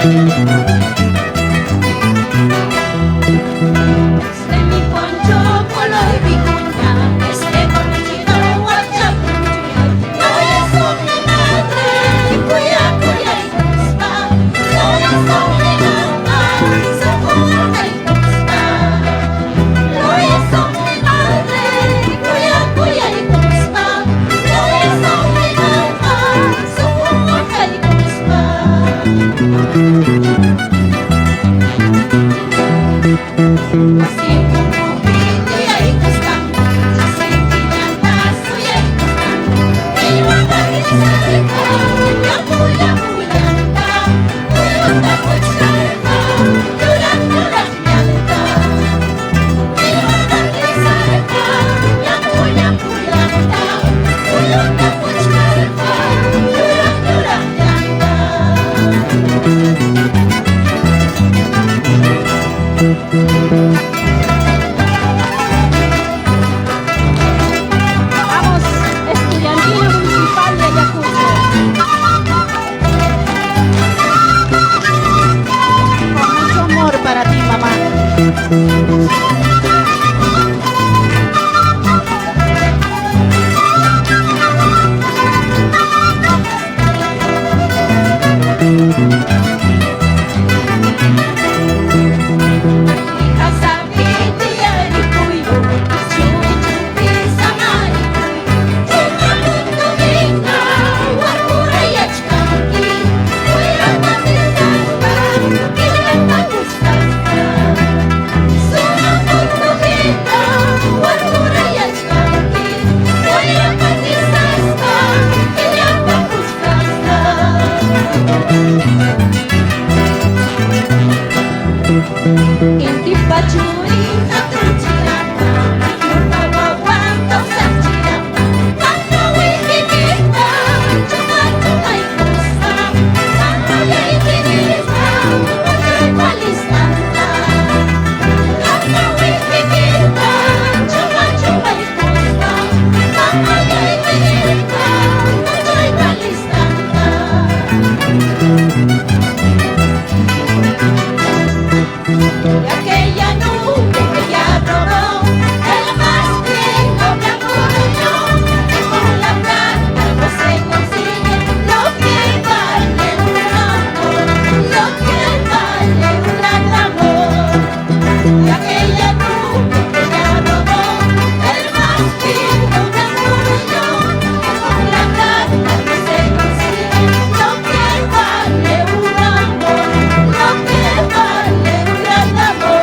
Este mi poncho color vicuña, este ponchito guachapuña. No es una madre, cuya cuya y cuspa. No es una mamá, socorra y cuspa. No es una madre, cuya cuya y cuspa. No es una mamá, socorra y cuspa. Vamos, Estudiantina Municipal de Ayacucho. Con mucho amor para ti, mamá. Aquella nube que ya rodó, el más fino blanco del que con la plata no se consigue lo que vale un amor, lo que vale un gran amor. Y aquella nube que ya rodó, el más fino blanco del que con la plata no se consigue lo que vale un amor, lo que vale un gran amor.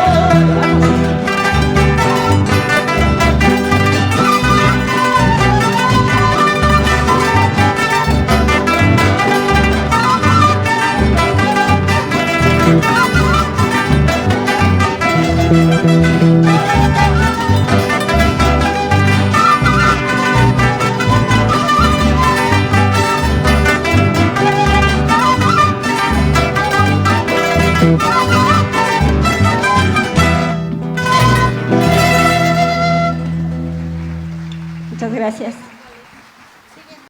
Muchas gracias.